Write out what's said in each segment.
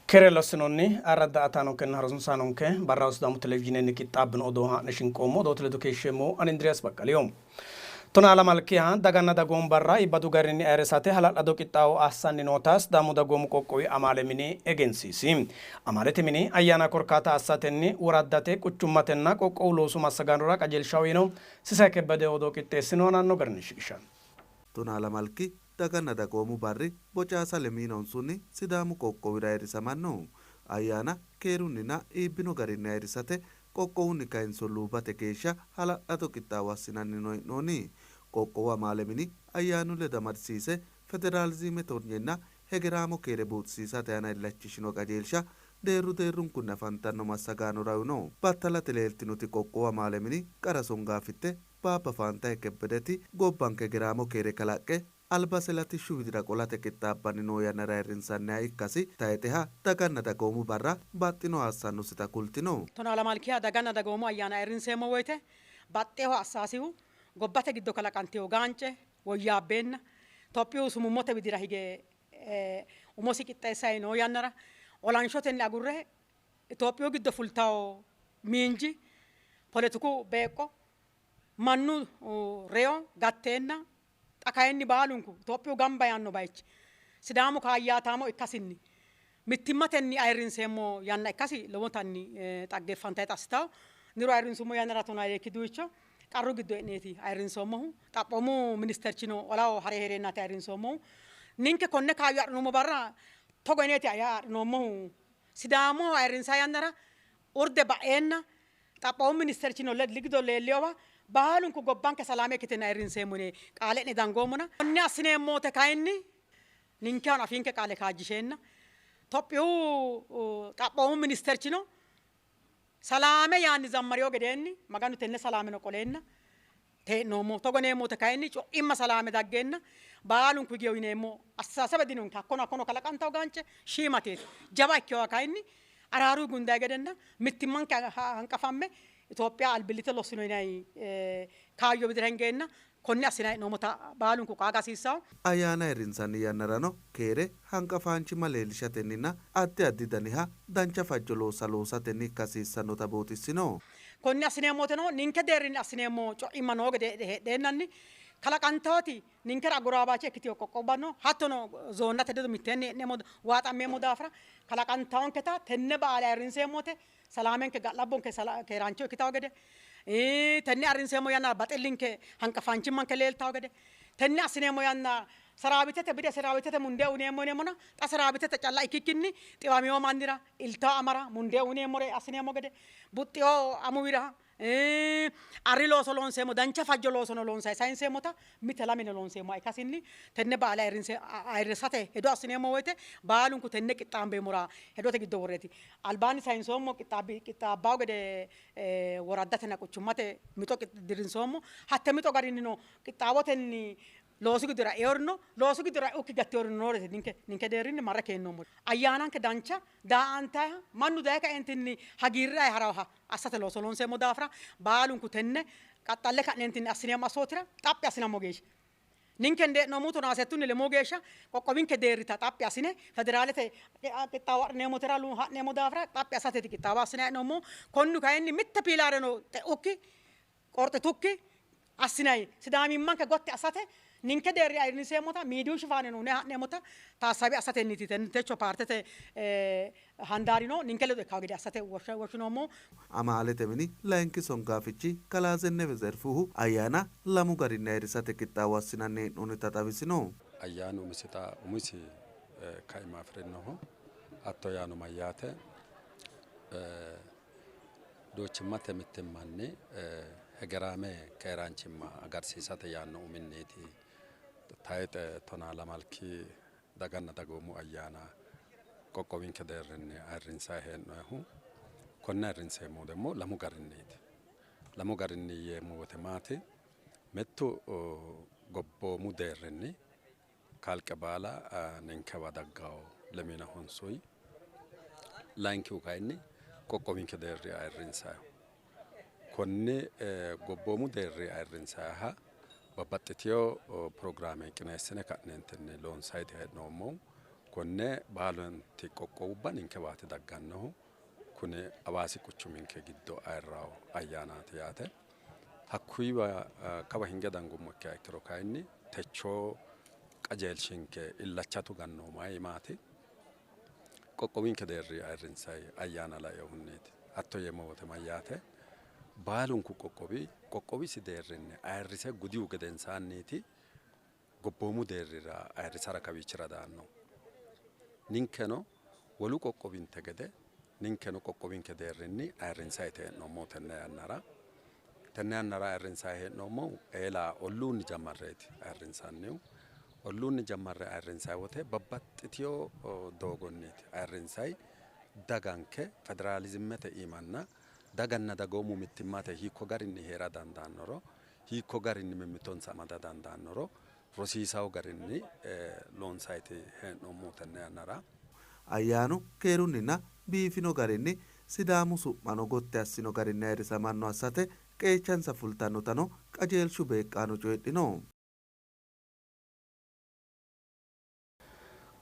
Keere lossinoonni ayirradda ataanonkenna harunsaanonke barraho Sidaamu televizhiinenni qixxaabbino odoo haa'ne shinqoommo. Odoote ledo keeshsheemmo ani Indiriyaas Baqqaliho. Tonaa lamalkiha daganna dagoomu barra iibbadu garinni ayirrisate hala'lado qixxaawo assanni noota Sidaamu dagoomu qoqqowi amaale mini egensiisi. Amaalete mini ayyaana korkaata assatenni woraddate, quchummatenna qoqqowu loosu massagaanora qajeelsha uyino. Sisay Kebbede odoo qixxeessino aananno garinni shiqishanno. Tonaa lamalki daganna dagoomu barri Bocaasa lemiinonsunni Sidaamu qoqqowira ayirrisamanno. Ayyaana keerunninna iibbino garinni ayirrisate qoqqowunni kayinso luubbate geeshsha hala'lado qixxaawo assinannino hee'noonni. Qoqqowu amaale mini ayyaanu ledo amadisiise federaalizimete hornyenna hegeraamo keere buuxisiisate aana illachishino qajeelsha deerru deerrunkunni afantanno massagaanora uyno. Battalate leeltinoti qoqqowu amaale mini qara songaafitte Baabba Faantaye Kebbedeti gobbanke hegeraamo keere kalaqqe albase latishshu widira qolate qixxaabbanni noo yannara ayirrinsanniha ikkasi tayxeha daganna dagoomu barra baxxinoha assannosita kultino. Tonaa lamalkiha daganna dagoomu ayyaana ayirrinseemmo woyte baxxinoha assasihu gobbate giddo kalaqantino gaance woyyaabbeenna Tophiyu sumummote widira hige umosi qixxeessayi noo yannara olanshotenni agurre Itophiyu giddo fultawo miinji poletiku beeqqo mannu reyo gatteenna xa kayinni baalunku Itophiyu gamba yaanno bayichi Sidaamu kaayyaataamo ikkasinni mittimmatenni ayirrinseemmo yanna ikkasi lowontanni xaggeeffantanni assitawo. Niro ayirrinsummo yannara tonaa leekki duucho qarru giddo e'neeti ayirrinsoommohu. Xaphoomu ministerchino olaho hare hee'reennaati ayirrinsoommohu. Ninke konne kaayyo adhinummo barra togo yineeti adhinoommohu. Sidaamu ayirrinsa yannara urde ba'eenna xaphoomu ministerchino giddo leelliyowa baalunku gobbanke salaame ikkitenna ayirrinseemmo yine qaale e'ne dangoommona. Konne assineemmote kayinni ninkehano afiinke qaale kaajjisheenna Tophiyu xaphoomu ministerchino salaame yaanni zammariyo gedeenni Maganu tenne salaameno qoleenna tee'noommo. Togo yineemmote kayinni co'imma salaame daggeenna baalunku higiyo yineemmo assasabe dinonke. Hakkono hakkono kalaqantawo gaance shiimateeti. Jawa ikkewa kayinni araaru gundayi gedenna mittimmanke hanqafamme Itophiya albillite lossino yinayi kaayyo widira hingeenna konne assinanni hee'noommota baalunku qaaga hasiissanno. Ayyaana ayirrinsanni yannarano keere hanqafaanchimma leellishatenninna addi addi daniha dancha fajjo loossa loosatenni ikka hasiissannota buuxissino. Konne assineemmoteno ninke deerrinni assineemmo co'imma noo gede heedheennanni kalaqantaati ninkera agoraabache ikkitino qoqqowubba no, hattono zoonnate ledo mitteenni hee'neemmo waaxammeemmo daafira kalaqantaonketa tenne baale ayirrinseemmote salaamenke ga'labbonke keeraancho ikkitawo gede, tenne ayirrinseemmo yannara baxillinke hanqafaanchimmanke leeltawo gede, tenne assineemmo yanna seraawitete bide seraawitete mundee uyineemmo yineemmona xa seraawitete calla ikkikkinni xiwamiyo mannira iltawo amara mundee uyineemmore assineemmo gede, buxxiyo amuwira arri looso loonseemmo, dancha fajjo loosono loonsayi sayinseemmota mite lameno loonseemmoha ikkasinni tenne baale ayirrisate hedo assineemmo woyte baalunku tenne qixxaambeemmora hedote giddo worreeti. Albaanni sayinsoommo qixxaabbawo gede woraddatenna quchummate mixo dirrinsoommo. Hatte mixo garinnino qixxaawotenni loosu giddora eorino, loosu giddora eukki gattiorino nooreeti ninke deerrinni marre keennoommo. Ayyaananke dancha daa''antayiha mannu daye kaeentinni hagiirrayi harawoha assate looso loonseemmo daafira baalunku tenne qaxxalle ka'neentinni assineemmo assootira xaphi assinammo geeshsha ninke dee'noommohu tonaa settunni lemuu geeshsha qoqqowinke deerrita xaphi assine federaalete qixxaawo adhineemmotera ha'neemmo daafira xaphi assateeti qixxaawo assine hee'noommohu. Konnu kayinni mitte piilaareno xe'ukki qorxitukki assinayi sidaamimmanke gotti assate ninke deerri ayirrinseemmota miidiyu shifaaneno hune ha'neemmota taassabi assatenniiti techo paartete handaarino ninke ledo ikkawo gede assate woshshinoommohu. Amaalete mini layinki songaafichi kalaa Zennebe Zerfuhu ayyaana lamu garinni ayirrisate qixxaawo assinanni hee'noonnita xawisino. Ayyaanu umisita umisi kaima afi'rinoho. Hatto yaano mayyaate? Duuchimmate mittimmanni hegeraame keeraanchimma agarsiisate yaanno uminniiti tayixe tonaa lamalki daganna dagoomu ayyaana qoqqowinke deerrinni ayirrinsanni hee'noonnihu. Konne ayirrinseemmohu ደግሞ lamu garinniiti. Lamu garinni yeemmo wote maati? Mittu gobboomu deerrinni kalqe baala ninkewa daggawo lemina honsoyi. Layinkihu kayinni qoqqowinke deerri ayirrinsayiho. Konne gobboomu deerri ayirrinsayiha babbaxxiteyo pirogiraame qineessine ka'neentinni loonsayiiti hee'noommohu. Konne baalanti qoqqowubba ninkewaati daggannohu. Kuni Hawaasi quchuminke giddo ayirrawo ayyaanaati yaate. Hakkuyiwa kawa hinge dangummo ikkiha ikkiro kayinni techo qajeelshinke illacha tuganno mayimaati qoqqowinke deerri ayirrinsayi ayyaana lainohunniiti. Hatto yeemmo wote mayyaate baalunku qoqqowi qoqqowisi deerrinni ayirrise gudihu gedensaanniiti gobboomu deerrira ayirrisara kawiichira daanno. Ninkeno wolu qoqqowinte gede ninkeno qoqqowinke deerrinni ayirrinsayi hee'noommo tenne yannara. Tenne yannara ayirrinsayi hee'noommohu eela olluunni jammarreeti ayirrinsannihu. Olluunni jammarre ayirrinsayi wote babbaxxiteyo doogonniiti ayirrinsayi daganke federaalizimete iimanna daganna dagoomu mittimmate hiikko garinni heera dandaannoro hiikko garinni mimmitonsa amada dandaannoro rosiisawo garinni loonsayti hee'noommo tenne yannara. Ayyaanu keerunninna biifino garinni Sidaamu su'mano gotti assino garinni ayirrisamanno assate qeechansa fultannotano qajeelshu beeqqaano coyidhino.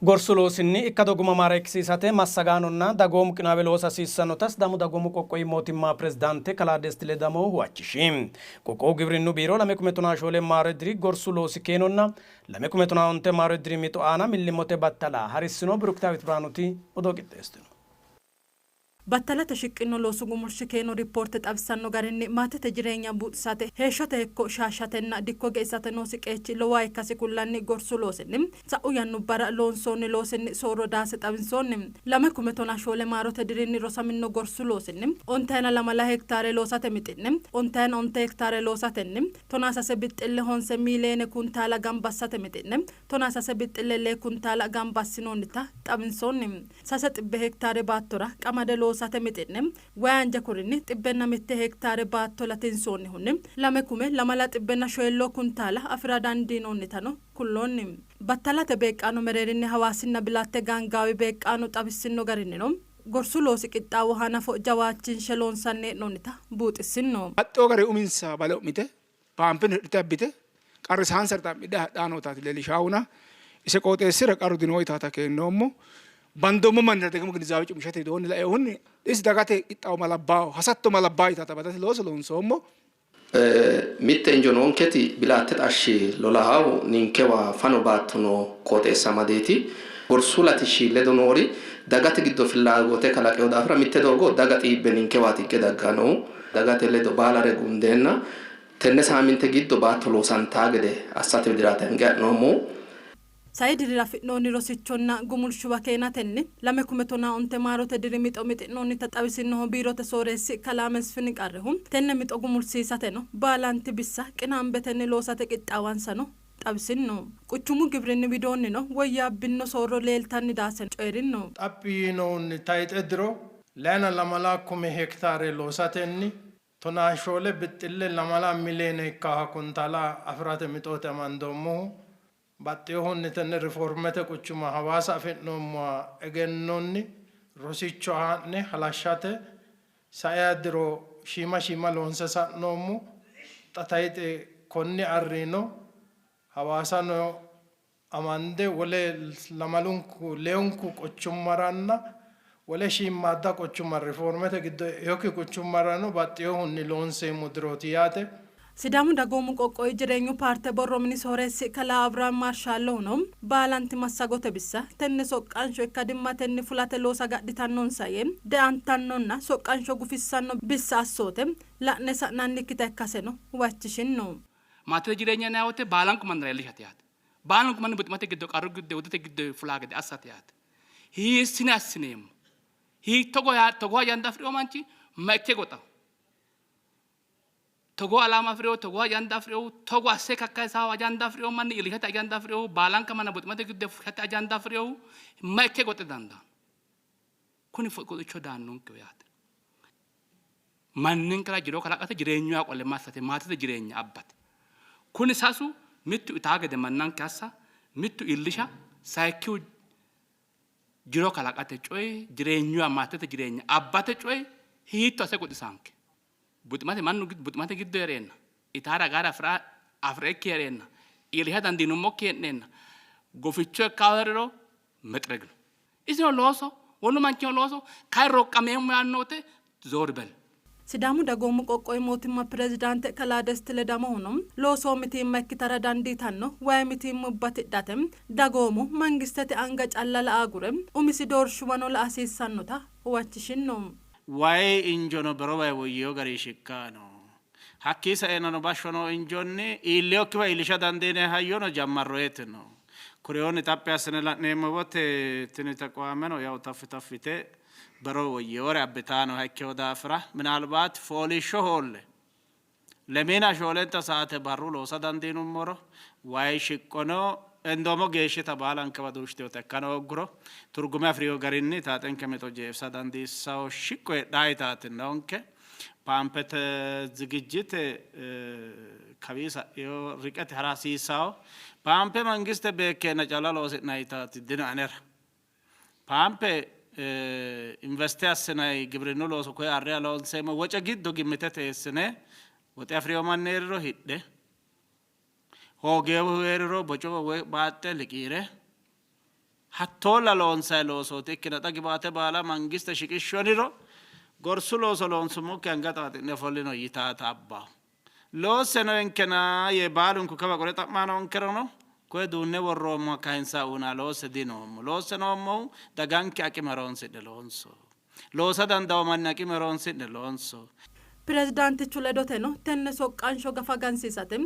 Gorsu loosinni ikkado guma maareekkisiisate massagaanonna dagoomu qinaawe loosa hasiissannota Sidaamu dagoomu qoqqowi mootimma pirezidaante kalaa Desti Ledamo huwachishi. Qoqqowu gibrinnu biiro 2014 maaro diri gorsu loosi keenonna 2015 maaro diri mixo aana millimmote battala harissino. Biruktaawit Biraanuti odoo qixxeessitino. Battalate shiqqino loosu gumulshi keeno ripoorte xawissanno garinni, maatete jireenya buuxisate, heeshshote hekko shaashshatenna dikko geisate noosi qeechi lowoha ikkasi kullanni gorsu loosinni sa'u yannubbara loonsoonni loosinni soorro daase xawinsoonni. 2014 maarote dirinni rosaminno gorsu loosinni ontayina lamala hektaare loosate mixi'ne ontayina onte hektaare loosatenni tonaa sase bixxille honse miiliyeene kuntaala gamba assate mixi'ne tonaa sase bixxille lee kuntaala gamba assinoonnita xawinsoonni. 300 hektaare baattora qamade loosate mixi'ne wayi anje kurinni 101 hektaare baatto latinsoonnihunni 2,004 kuntaala afira dandiinoonnitano kulloonni. Battalate beeqqaano mereerinni Hawaasinna Bilaatte Gaangaawi beeqqaano xawissino garinnino gorsu loosi qixxaawo hanafo jawaachinshe loonsanni hee'noonnita buuxissino. Baxxewo gari uminsa bale u'mite paampeno hidhite abbite qarrisaansara xa'midhe hadhaa nootaati leellishaahuna ise qooxeessira qarru dinoo yitaata keennoommo. Bandoommo mannira degimo ginizaawe cu'mishate widoonni laeehunni isi dagate qixxaawo malabbaaho hasatto malabbaa yitaata badate looso loonsoommo. Mitte injo noonketi Bilaatte xashshi lolahahu ninkewa fano baatto noo qooxeessa amadeeti. Gorsu latishshi ledo noori dagate giddo fillaagote kalaqino daafira mitte doogo daga xiibbe ninkewaati higge daggannohu. Dagate ledo baalare gundeenna tenne saaminte giddo baatto loosantaa gede assate widiraati hange ha'noommohu. Sai dirira afi'noonni rosichonna gumulshuwa keenatenni 2015 maarote diri mixo mixi'noonnita xawisinnohu biirote sooreessi kalaa Mesfin Qarrehu, tenne mixo gumulsiisateno baalanti bissa qinaambetenni loosate qixxaawansano xawisinno. Quchumu gibrinni widoonnino woyyaabbinno soorro leeltanni daase coyi'rinno. Xaphi yiinohunni tayxe diro leyina lamala kume hektaare loosatenni tonaa shoole bixxille lamala miliyoone ikkaha kuntaala afi'rate mixooti amandoommohu. Baxxinohunni tenne rifoormete quchuma Hawaasa afi'noommoha egennonni rosicho haa'ne halashshate saiha diro shiima shiima loonse sa'noommo. Xa tayxe konni arrino Hawaasano amande wole lamalunku leyunku quchummaranna wole shiimmaadda quchumma rifoormete giddo e'inokki quchummarano baxxinohunni loonseemmo dirooti yaate. Sidaamu dagoomu qoqqowi jireenyu paarte borro mini sooreessi kalaa Abiraam Marshallohuno baalanti massagote bissa tenne soqqansho ikkadimmatenni fulate loosa gadhitannonsa yee deantannonna soqqansho gufissanno bissa assoote la'ne sa'nannikkita ikkaseno huwachishinno. Maatete jireenya yinanni wote baalanku mannira iillishate yaate. Baalunku manni buximate giddo qarru giddo wodete giddo fulaa gede assate yaate. Hiissine assineemmo? Hiitto togoo ajanda afi'rino manchi ma ikke goxawo? Togoo alaama afi'rino, togoo ajanda afi'rino, togo asse kakkayisawo ajanda afi'rino manni iillishate ajanda afi'rino, baalanka manna buximate giddo fushshate ajanda afi'rino ma ikke goxe dandaanno? Kuni goxicho daannonkeho yaate. Manninkera jiro kalaqate jireenyuwa qole massate maatete jireenya abbate. Kuni sasu mittu itaa gede mannanke assa, mittu iillisha, sayikkihu jiro kalaqate coyi jireenyuwa maatete jireenya abbate coyi hiitto asse goxisaanke? Buximate mannu buximate giddo hee'reenna itaara agaara afi'rekki hee'reenna iillisha dandiinummokki hee'neenna guficho ikkawo hee'riro መጥረግ ነው። Isino looso wolu manchino looso kayi roqqameemmo yaanno wote ዞር በል Sidaamu dagoomu qoqqowi mootimma pirezidaante kalaa Desti Ledamohuno looso mitiimma ikkitara dandiitanno wayi mitiimmubba tidhate dagoomu mangistete anga calla la''a agure umisi doorshuwano la''a hasiissannota huwachishinno. Wayi injono bero wayi woyyeewo gari shiqqano. Hakkii saenano bashsho noo injonni iilleyokkiwa iillisha dandiinanni hayyono jammarroyete no. Kuriyoonni xaphi assine la'neemmo wote tini tequwaameno yawu taffi taffi yite bero woyyeewore abbitannoha ikkewo daafira minaalbaat fooliishsho hoolle lemiina shoolenta saate barru loosa dandiinummoro wayi shiqqono hendoommo geeshshita baalankewa duushshitinota ikkano hoogguro turgume afi'rino garinni taaxenke mixo jeefisa dandiissanno shiqqo heedhanno yitaati noonke. Paampete zigijjite kawii sa'ino riqete hara hasiissanno. Paampe mangiste beekkeenna calla loosi'nanni yitaati dino anera. Paampe investe assinanni gibrinnu looso koye arriya loonseemmo woce giddo gimmitete eessine woxe afi'rino manni hee'riro hidhe hoogeehu hee'riro boco woy baaxxe liqii're hattoolla loonsanni loosooti ikkina xa gibaate baala mangiste shiqishshoniro gorsu looso loonsummokki anga xaaxi'ne ofollino yitaata abbaho. Loosse noenkena yee baalunku kawa qole xa'maa noonkerono koye duunne worroommoha kayinsa uuna loosse dinoommo. Loosse noommohu daganke aqime horoonsi'ne loonso. Loosa dandawo manni aqime horoonsi'ne loonso. Pirezidaantichu ledoteno tenne soqqansho gafa gansiisate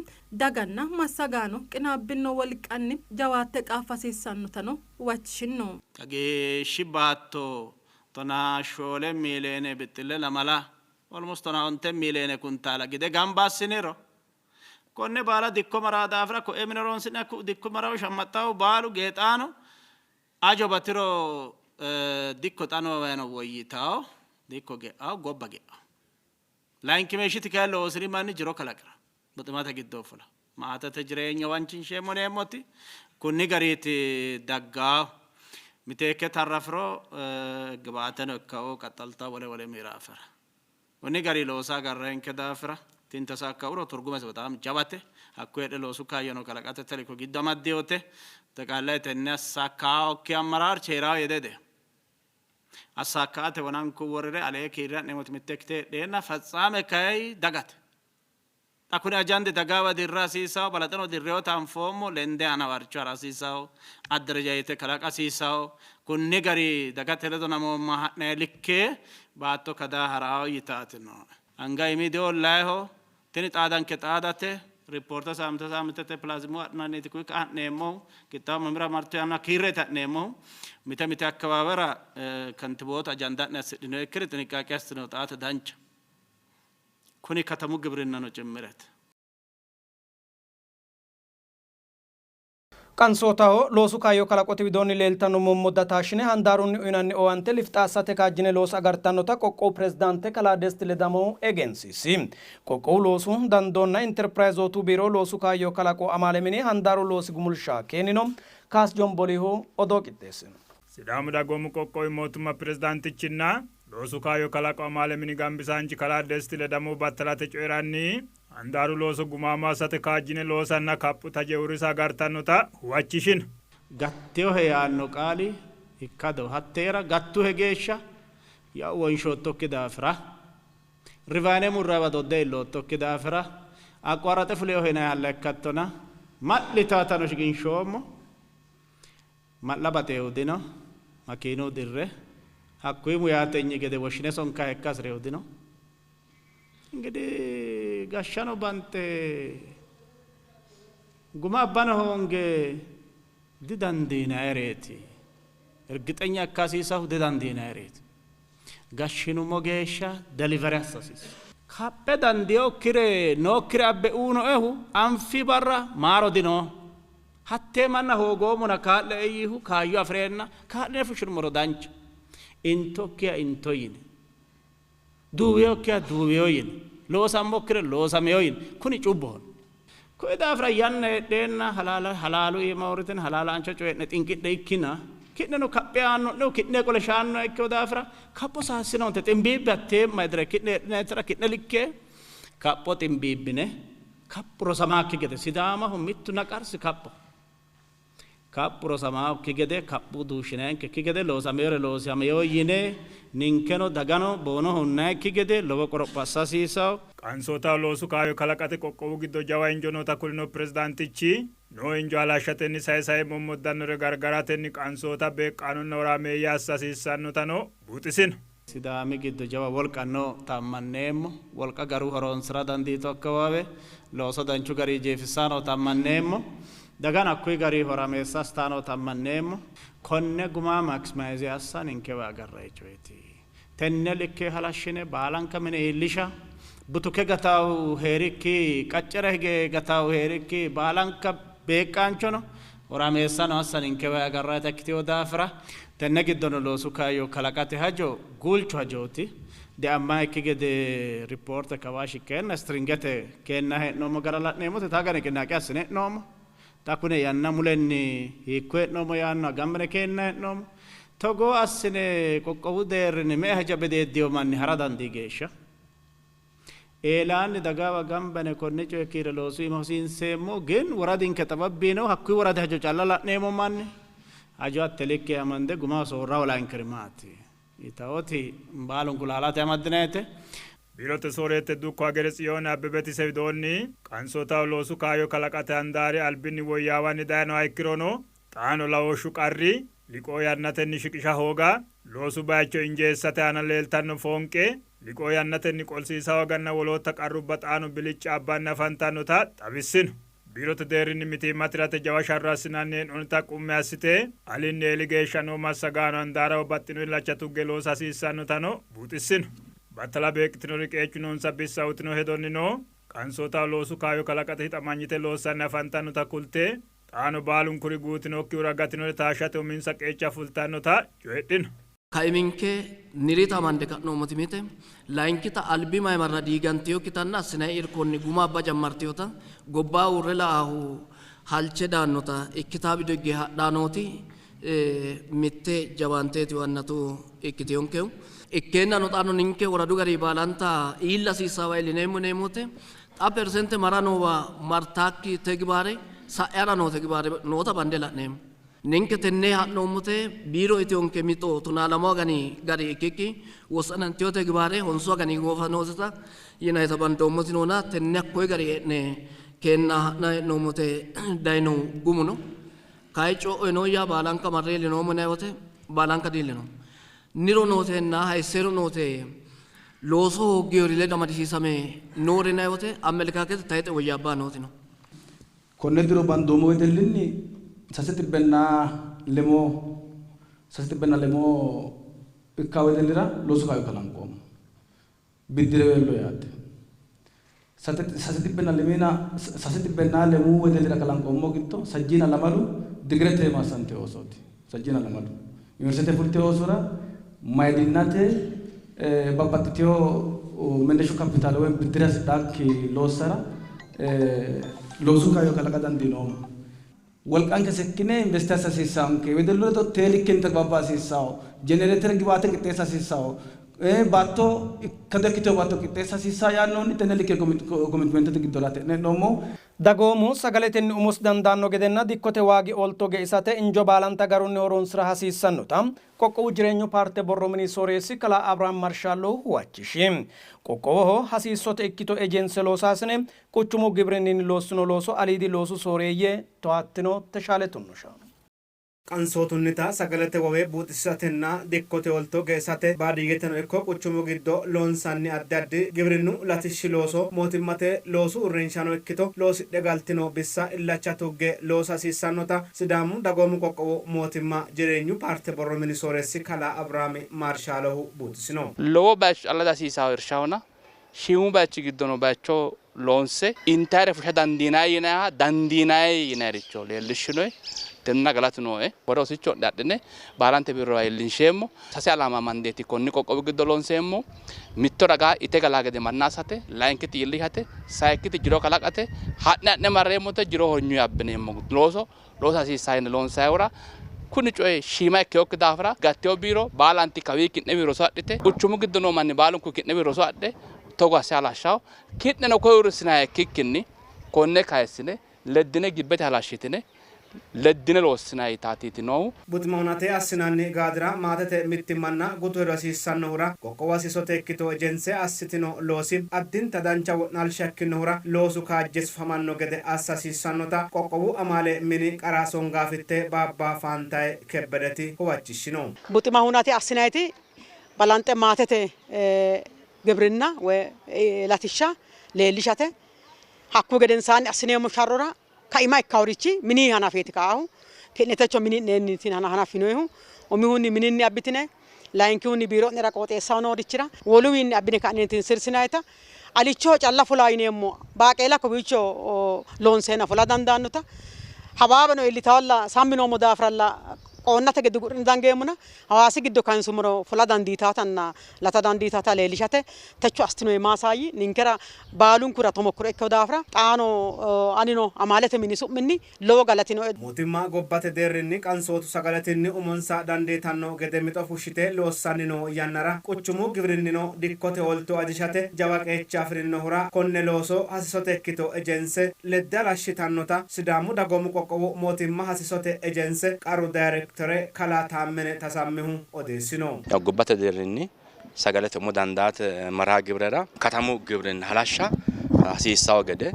daganna massagaano qinaabbino wolqanni jawaatte qaaffa hasiissannotano huwachishinno. Kageeshshi baatto tonaa shoole miiliyeene bixxille lamala almost tonaa onte miiliyeene kuntaala gide gamba assiniro konne baala dikko maraa daafira ko'e mine horoonsi'ne hakku dikko marawo shammaxxawo baalu geexaano ajo batiro dikko xa noowayino woyyitawo dikko ge'awo gobba ge'awo. Layinkimeeshshiti kayi loosiri manni jiro kalaqira buximate giddo fula maatete jireenya wanchinsheemmo yineemmoti kunni gariiti daggawo. Miteekke tarrafiro gibaateno ikkao qaxxalta wole wole miiraafera. Kunni gari loosa agarranke daafira tini tasakkauro turgumese bexaam jawate. Hakku heedhe loosu kaayyono kalaqate teliko giddo amaddiyote. Xeqaallaye tenne assakkaokki ammaraarchi hee'rawo yedede. Assakkaate wonanku worire alee kiirre ha'neemmoti mitte ikkite heedheenna fatsaame kayi dagate. Xa kuni ajandi dagawa dirra hasiisawo, balaxeno dirreewota anfoommo, lende anawarcho hara hasiisawo, adderejajete kalaqa hasiisawo. Kunni gari dagate ledo namoomma ha'nayi likke baatto kada harawo yitaati nooe. Anga iimi diollayiho, tini xaadanke xaadate, rippoorte saaminte saamintete pilaazimu adhinanniti kuyi ka'a ha'neemmohu, qixxaawo mamira martu yanna kiirreeti ha'neemmohu. Mite mite akkawaawera kantiboota ajanda'ne assidhinoyikkiri xiniqqaaqe assitino xaate dancha. Kuni katamu gibrinnano cimmirete. Qansootaho loosu kaayyo kalaqote widoonni leeltanno mommodda taashshine handaarunni uynanni owaante lifxa assate kaajjine loosa agartannota qoqqowu pirezidaante kalaa Desti Ledamohu egensiisi. Qoqqowu loosu dandoonna interpirayizootu biiro loosu kaayyo kalaqo amaale mini handaaru loosi gumulsha keenino. Kaas Jombolihu odoo qixxeessino. Sidaamu Dagoomu Qoqqowi Mootimma Pirezidaantichinna Loosu Kaayyo Kalaqo Amaale Mini Gambisaanchi Kalaa Desti Ledamohu battalate coyi'ranni, handaaru looso gumaamo assate kaajjine loosanna kaphu taje uurrisa agartannota huwachishino. Gattinohe yaanno qaali ikkadoho. Hatteera gattuhe geeshsha yawo wonshoottokki daafira, rivaane murrawa dodde iilloottokki daafira, aqquwaraxe fulinohe yinannihalla ikkattona, ma'litaatano shiqinshoommo. Ma'la baxeehu dino, makiinu dirre hakkuyi muyaatenyi gede woshshine sonkaha ikka hasi'reehu dino. Ingidihi gashshano banxe guma abbano hoonge didandiinayireeti. Ergixenya ikka hasiisahu didandiinayireeti. Gashshinummo geeshsha delivery assa hasiissanno. Kaphe dandiinokkire nookkire abbe uyinoehu anfi barra maaro dino. Hattee manna hoogoommona kaa'le''e yiihu kaayyo afi'reenna kaa'line fushshinummoro dancha. Intokkiha into yine, duuwinokkiha duuwino yine, loosammokkire loosamino yine, kuni cubbohona. Kuyi daafira yanna heedheenna halaala halaalu iima uurritine halaalaancho coyi'ne xinqidhe ikkina, ki'neno kaphe aanno'nehu ki'ne qole shaannoha ikkino daafira kapho saassinoonte, ximbiibbe hattee madire ki'ne heedhinannitera ki'ne likke kapho ximbiibbine kaphu rosamaakki gede Sidaamaho mittu naqarsi kaphoho. Kaphu rosamannokki gede kaphu duushshinannikki gede loosameere loosameyo yine ninkeno dagano boono hunnayikki gede lowo qoropho assa hasiissawo. Qansootaho loosu kaayyo kalaqate qoqqowu giddo jawa injo noota kulino pirezidaantichi, noo injo halashshatenni sae sae mommoddannore gargaratenni qansoota beeqqaanonna horaameeyye assa hasiissannotano buuxisino. Sidaami giddo jawa wolqa no tammanneemmo, wolqa garu horoonsira dandiitu akkawaawe looso danchu garii jeefissaano tammanneemmo. Dagano hakkuyi gari horameessa assitanno tammanneemmo. Konne guma maximize assa ninkewa agarranni coyeeti. Tenne likke halashshine baalanka mine iillisha butuke gatawu heerikki qaccera hige gatawu heerikki baalanka beeqqaanchono horameessano assa ninkewa agarrannita ikkitewo daafira tenne giddono loosu kaayyo kalaqate hajo guulchu hajooti. Deamma ikki gede ripoorte kawaa shiqqeenna stringete keenna hee'noommo gara la'neemmote taagane qinnaaqe assine hee'noommo. Xa kune yanna mulenni hiikko hee'noommo yaanno gambine keenna hee'noommo. Togo assine qoqqowu deerrinni me''e haja bedeeddiyo manni hara dandii geeshsha. Eelaanni dagawa gambane konne coye kiire loosu iima hosiinseemmo ግን woradinke xababbino hakkuyi woradi hajo calla la'neemmo manni hajo hatte likke amande guma soorra holaankeri maati yitawooti baalunku laalate amaddinayte. Biirote sooreette dukko Hagere Tsiyoon Abbebeti widoonni qansootaho loosu kaayyo kalaqate handaari albinni woyyaawanni dayinoha ikkirono xaano lawooshshu qarri liqoo yannatenni shiqisha hooga loosu bayicho injeessate aana leeltanno foonqe liqoo yannatenni qolsiisa hooganna wolootta qarrubba xaano bilicca abbanni afantannota xawissino. Biirote deerrinni mitiimma tirate jawa sharro assinanni hee'noonnita qummi assite alinni eeli geeshsha noo massagaano handaaraho baxxino illacha tugge loosa hasiissannotano buuxissino. Battala beeqqitinori qeechu noonsa bissa uyitino hedonnino qansootaho loosu kaayyo kalaqate hixamanyite loossanni afantannota kulte xaano baalunkuri guutinokkihura gatinore taashshate uminsa qeecha fultannota coyidhino. Kaiminke nirita amande ka'noommoti mite layinkita albi mayimarra diiganteyokkitanna assinayi irkonni guma abba jammarteyota gobbaa uurre la'aahu halche daannota ikkitaa bido higge hadhaanooti mitte jawaanteeti wannatu ikkiteyonkehu. Ikkeennano xaano ninke woradu gari baalanta iilla hasiissaawa iillineemmo yineemmote xa persente mara noowa martaakki tegibaare sa'e hara noo tegibaare noota bande la'neemmo. Ninke tenne ha'noommote biiro itiyonke mixo 12 agani gari ikkikki wossananteyo tegibaare 9 agani goofa nooseta yinayita bandoommoti noona tenne hakkoye gari hee'ne keenna ha'na hee'noommote dayino gumuno. Kayi co'o yaa baalanka marre iillinoommo yinayi wote baalanka diillinoommo. Niro nootenna hayisseero noote looso hooggeyori ledo amadisiisame noore yinayi wote amelekaakete tayixe woyyaabbaa nootino. Konne diro bandoommo wedellinni 660 ikka wedellira loosu kaayyo kalanqoommo. Biddireweello yaate. 660 wedellira kalanqoommo giddo 32 digirete maassante oosooti. 32 yuniversite fulte oosora mayidinnate babbaxxiteyo menneshu kapitaale woy biddira hasidhaakki loossara loosu kaayyo kalaqa dandiinoommo. Wolqanke sekkine investi assa hasiissaanke wedellu ledo teelikkente babba hasiissawo jenereetere gibaate qixxeessa hasiissawo baatto ikkado ikkiteyo baatto qixxeessa hasiissaa yaannohunni tenne likke komitmentete giddo late hee'noommo. Dagoomu sagaletenni umosi dandaanno gedenna dikkote waagi olto geisate injo baalanta garunni horoonsira hasiissannota qoqqowu jireenyu paarte borro mini sooreessi kalaa Abrahaam Marshallo huwachishi. Qoqqowoho hasiissote ikkito ejense loosaasine quchumu gibrinninni loossino looso aliidi loosu sooreeyye towattino Teshaale Tunnusha. Qansootunnita sagalete wowe buuxisiisatenna dikkote olto geessate baadiyyeteno ikko quchumu giddo loonsanni addi addi gibrinnu latishshi looso mootimmate loosu uurrinshano ikkito loosidhe galtino bissa illacha tugge loosa hasiissannota Sidaamu dagoomu qoqqowu mootimma jireenyu paarte borro mini sooreessi kalaa Abrahaami Marshaalohu buuxisino. Lowo bayicho calla hasiisawo irshahona shiimu bayichi giddono bayicho loonse intayre fusha dandiinayi yinayiha dandiinayi yinayiricho leellishshinoe tenna galatu nooe. Hore rosicho adhine baalante biirora iillinsheemmo. Sase alaama mandeeti konni qoqqowi giddo loonseemmo. Mitto ragaa ite galaa gede manna assate, layinkiti iillishate, sayikkiti jiro kalaqate, ha'ne ha'ne marreemmote jiro hornyu abbineemmo looso loosa hasiissaa yine loonsayihura kuni coyi shiima ikkeyokki daafira gatteyo biiro baalanti kawii ki'ne biiro roso adhite quchumu giddo noo manni baalunku ki'ne biiro roso adhe togo asse halashshawo. Ki'neno koye uurrisinayi ikkikkinni konne kayissine leddine gibbete halashshitine Leddine loossinayitaatiiti noohu. Buxima hunate assinanni gaadira maatete mittimmanna gutu hedo hasiissannohura qoqqowu hasiisote ikkito ejense assitino loosi addinta dancha wo'naalsha ikkinohura loosu kaajje sufamanno gede assa hasiissannota qoqqowu amaale mini qara songaafitte baabba Faantaye Kebbedeti huwachishshino. Buxima hunate assinayiti balanxe maatete gibrinna woy latishsha leellishate. Hakkuyi gedensaanni assineemmo sharrora kaima ikkaworichi mini hanafeeti ka'ahu. Ki'ne techo mini'nenniiti hanaffinoyihu. Umihunni mininni abbitine, layinkihunni biiro'nera qooxeessaho noorichira, woluwiinni abbine ka'neenti sirsinayita, alichoho calla fula yineemmo baaqeela kowiicho loonseenna fula dandaannota, hawaaweno iillitawalla sammi noommo daafiralla qoonnate gede gudhine dangeemmona Hawaasi giddo kayinsummoro fula dandiitaatanna lata dandiitata leellishate techo assitinoyi maasaayyi ninkera baalunkura tomokkiro ikkino daafira xaano anino amaalete mini su'minni lowo galati nooe. Mootimma gobbate deerrinni qansootu sagaletenni umonsa dandiitanno gede mixo fushshite loossanni noo yannara quchumu gibrinnino dikkote oolto ajishate jawa qeecha afi'rinnohura konne looso hasiisote ikkito ejense ledde halashshitannota Sidaamu Dagoomu Qoqqowu Mootimma Hasiisote Ejense Qaru Dayrekitere Kalaa Taammene Tasammihu odeessino. Gobbate deerrinni sagalete umo dandaate marha gibrera katamu gibrinna halashsha hasiissawo gede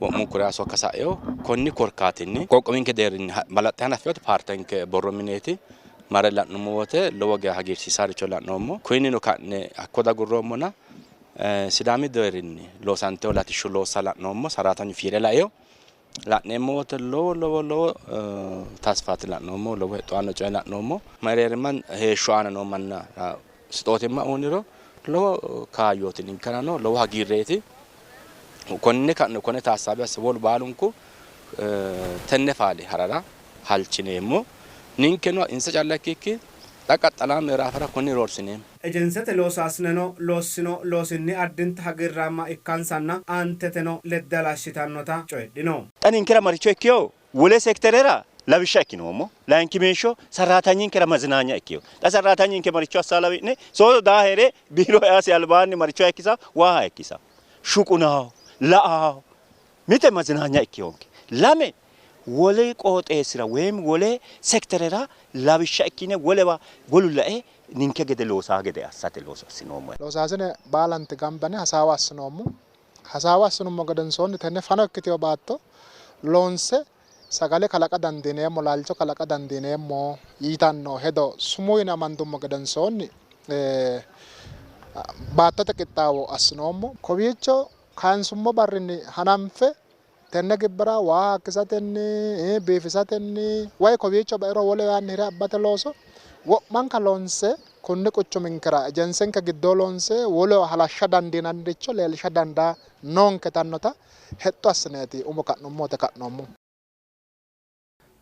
wo'munkuri sokka sa'eyo. Konni korkaatinni qoqqowinke deerrinni balaxxe hanaffinote paartenke borro mineeti. Mare la'nummo wote lowo geya hagiirsiisaricho la'noommo. Kunino ka'ne hakko dagurroommona Sidaami deerrinni loosanteyo latishshu loossa la'noommo. Saraatanyu fiire laeyo la'neemmo wote lowo lowo lowo tasfaati la'noommo, lowo hexxo aanno coye la'noommo. Mereerima heeshsho aana noo manna sixootimma uyniro lowo kaayyooti, ninkerano lowo hagiirreeti. Konne ka'ne konne taassaabi asse wolu baalunku tenne faale harara halchineemmo. Ninkeno insa calla ikkikki xa qaxxalaa meeraafara konni roorsineemmo. Ejensete loosaasineno loossino loosinni addinta hagiirraamma ikkansanna aanteteno ledde halashshitannota coyidhino. Xa ninkera maricho ikkiyo? Wole sekterera lawishsha ikkinoommo. Layinkimeeshsho sarraatanyinkera mazinaanya ikkiyo. Xa sarraatanyinke maricho assa lawi'ne? Soodo daa hee're biiro easi albaanni maricho hayikkisa? Waa hayikkisa. Shuqunaho, la'aho. Mite mazinaanya ikkiyonke. Lame wole qooxeessira woyim wole sekterera lawishsha ikkine wolewa wolu lae ninke gede loosaa gede assate looso assinoommo. Loosaasine baalanti gamba yine hasaawa assinoommo. Hasaawa assinummo gedensoonni tenne fano ikkitino baatto loonse sagale kalaqa dandiineemmo, laalcho kalaqa dandiineemmo yitanno hedo sumuu yine amandummo gedensoonni baattote qixxaawo assinoommo. Kowiicho kayinsummo barrinni hananfe tenne gibbera waa hakkisatenni, biifisatenni, wayi kowiicho bairo wolewaanni hire abbate looso wo'manka loonse kunni quchuminkera ejensenke giddoo loonse wolewa halashsha dandiinanniricho leellisha dandaa noonketannota hexxo assineeti umo ka'nummote ka'noommo.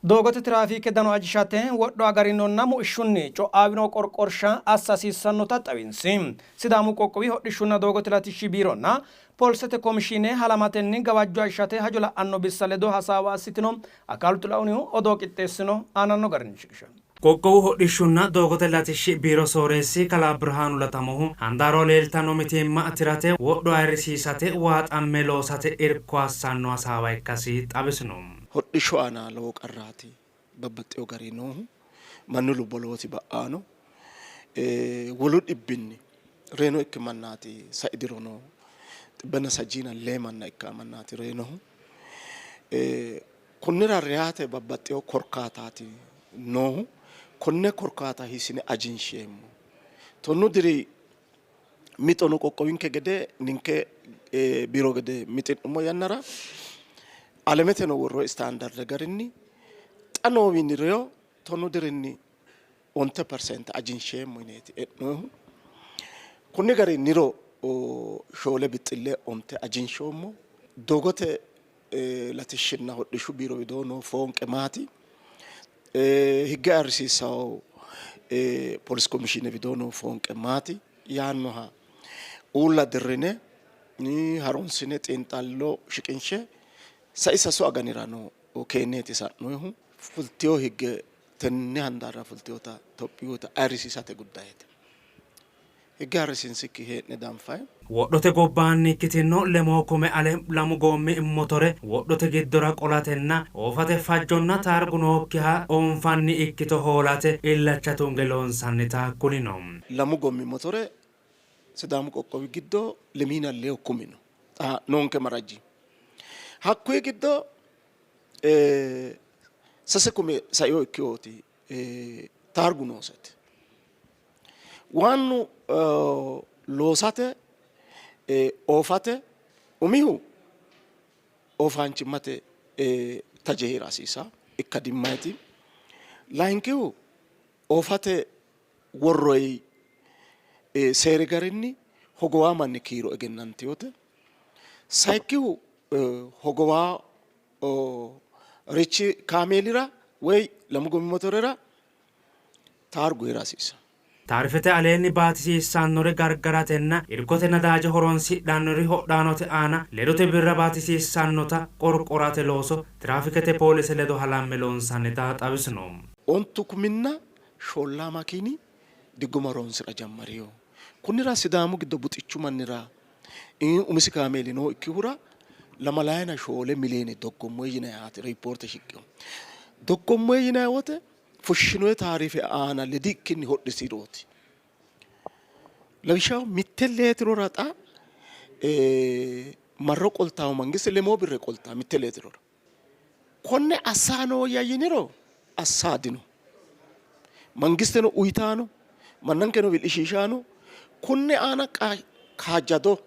Doogote tiraafiike dano ajishate wodho agarinonna muishshunni co'aawino qorqorsha assa hasiissannota xawinsi. Sidaamu qoqqowi hodhishshunna doogote latishshi biironna poolisete komishiine halamatenni gawajjo ajishate hajo la'anno bissa ledo hasaawa assitino. Akaalu Xilahunihu odoo qixxeessino, aananno garinni shiqishanno. Qoqqowu hodhishshunna doogote latishshi biiro sooreessi kalaa Birhaanu Latamohu handaaraho leeltanno mitiimma tirate wodho ayirrisiisate waaxamme loosate irko assanno hasaawa ikkasi xawisino. Hodhishshu aana lowo qarraati babbaxxewo garinni noohu, mannu lubbo lowoti ba'anno, wolu dhibbinni reyinoikki mannaati sai dirono xibbenna sajjiina lee manna ikka mannaati reyinohu. Konnira reyate babbaxxewo korkaataati noohu, konne korkaata hiissine ajinsheemmo? Tonnu diri mixono qoqqowinke gede ninke biiro gede mixi'nummo yannara alemeteno worroonni istaandarde garinni xa noowiinni reyo tonnu dirinni 9% ajinsheemmo yineeti e'noommohu. Konni garinniro 4.9 ajinshoommo. Doogote latishshinna hodhishshu biiro widoo noo foonqe maati? Higge ayirrisiissawo polis komishiine widoo noo foonqe maati? Yaannoha uulla dirrine harunsine xiinxallo shiqinshe sai 3 aganira no keenneeti sa'noyihu. Fultiyo higge tenne handaarra fultiyota Itophiyuuta ayirrisiisate guddayeeti. Higge ayirrisinsikki hee'ne danfayi. Wodhote gobbaanni ikkitinno lemoo kume ale lamu goommi motore wodhote giddora qolatenna oofate fajjonna taargu nookkiha oonfanni ikkito hoolate illacha tunge loonsannita kulino. Lamu gommi motore Sidaamu qoqqowi giddo lemiina leewu kumi no xa noonke maraji. Hakkuyi giddo 3 kume saino ikkiyooti taargu nooseti. Waannu loosate oofate umihu oofaanchimmate taje hee'ra hasiisa ikkadimmayti. Layinkihu oofate worroyi seeri garinni hogowaa manni kiiro egennantinote. Sayikkihu hogowaa richi kaameelira woy lamu gomi motorera taargu hee'ra hasiisa. Taarifete aleenni baatisiissannore gargaratenna irkote nadaaje horonsidhannori hodhaanote aana ledote birra baatisiissannota qorqorate looso tiraafikete poolise ledo halamme loonsannita xawisino. Ontu kuminna shollaa makiini diggoma horonsi'ra jammarino. Kunnira Sidaamu giddo buxichu mannira umisi kaameeli nookkihura 24 miliyoone doggommo yinanni ripoorte shiqqino. Doggommo yinanni wote fushshinoyi taarife aana ledikkinni hodhisirooti. Lawishshaho mitte leetirora xa marro qoltawo mangiste lemoo birre qoltawo mitte leetirora. Konne assa nooyya yiniro assa dino. Mangisteno uyitaano mannankeno wi'lishiishaano kunne aana kaajjado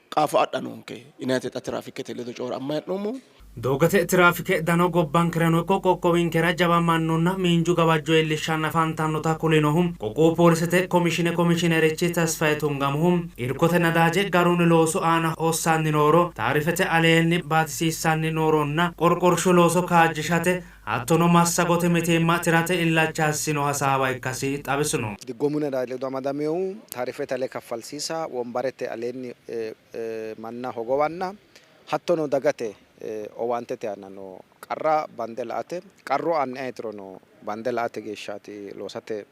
qaafo adha noonke yinayite xa tiraafikete ledo coyi'ramma hee'noommohu. Doogote tiraafike dano gobbankerano ikko qoqqowinkera jawa mannunna miinju gawajjo iillishshanni afantannota kulinohu qoqqowu poolisete komishine komishinerichi Tesfaye Tungamohu irkote nadaaje garunni loosu aana hossanni nooro taarifete aleenni baatisiissanni nooronna qorqorshu looso kaajjishate hattono massagote mitiimma tirate illacha assino hasaawa ikkasi xawisino. Diggomu nadaaje ledo amadaminohu taarifete ale kaffalsiisa, wombarete aleenni manna hogowanna hattono dagate owaantete aana noo qarra bande la''ate qarru aana ayetirono bande la''ate geeshshaati loosate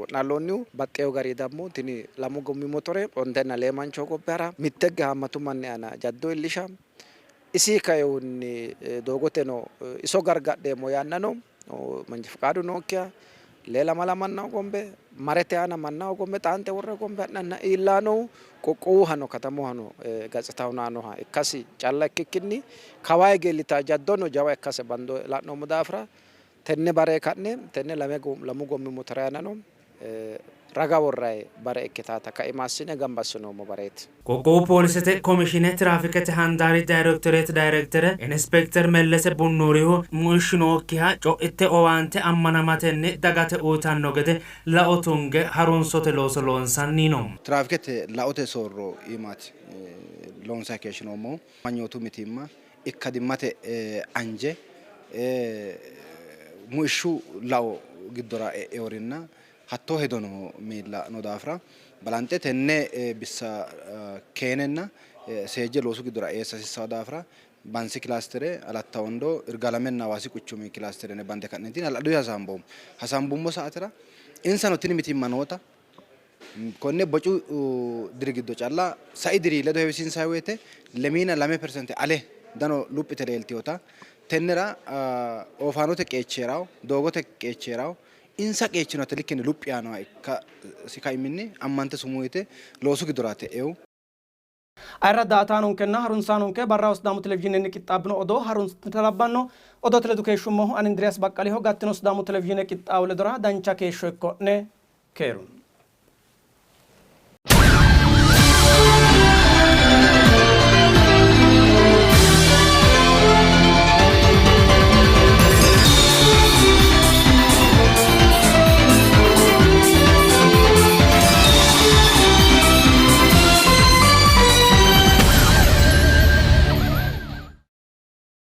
wo'naalloonnihu. Baxxeewo gari dammo tini lamu gommi motore 54 mancho hogobbe hara mitte haammatu manni aana jaddo iillisha isi kaehunni doogoteno iso gargadheemmo yaannano manji fiqaadu nookkiha lee lamala manna hogombe marete aana manna hogombe xaante worre hogombe ha'nanna iillaanohu qoqqowuhano katamuhano gatsita hunaanoha ikkasi calla ikkikkinni kawaa hige iillita jaddono jawa ikkase bando la'noommo daafira tenne bare ka'ne tenne lamu gommi motore aanano raga worrayi bare ikkitaata kaima assine gamba assinoommo bareeti. Qoqqowu poolisete komishine tiraafikete handaari dayrektoreet dayirektere Inspekter Mellese Bunnuurihu muishshu nookkiha co'itte owaante ammanamatenni dagate uyitanno gede lao tunge harunsote looso loonsanni no. Tiraafikete laote soorro iimaati loonsanni keeshshinoommohu. Amanyootu mitiimma, ikkadimmate anje, muishshu lao giddora e'eorinna hattoo hedo noo miilla noo daafira balanxe tenne bissa keenenna seejje loosu giddora eessa hasiissanno daafira Bansi kilaastere, Alatta Wondo, Irgaalamenna Hawaasi quchumi kilaastere yine bande ka'neentinni hala'ladunni hasaamboommo. Hasaambummo saatera insano tini mitiimma noota konne bocu diri giddo calla sai diri ledo heewisiinsanni woyte 22% ale dano luphite leeltinota tennera oofaanote qeechi hee'rawo, doogote qeechi hee'rawo, insa qeechino hatte likkenni luphi yaannoha ikkasi kaiminni ammante sumuu yite loosu giddoraati e'inohu. Ayirradda daa''ataanonkenna harunsaanonke barraho Sidaamu Televizhiinenni qixxaabbino odoo harunsita labbanno. Odoote ledo keeshshummohu ani Indiriyaas Baqqaliho. Gattino Sidaamu Televizhiine qixxaawo ledora dancha keeshsho ikko'ne. Keerunni.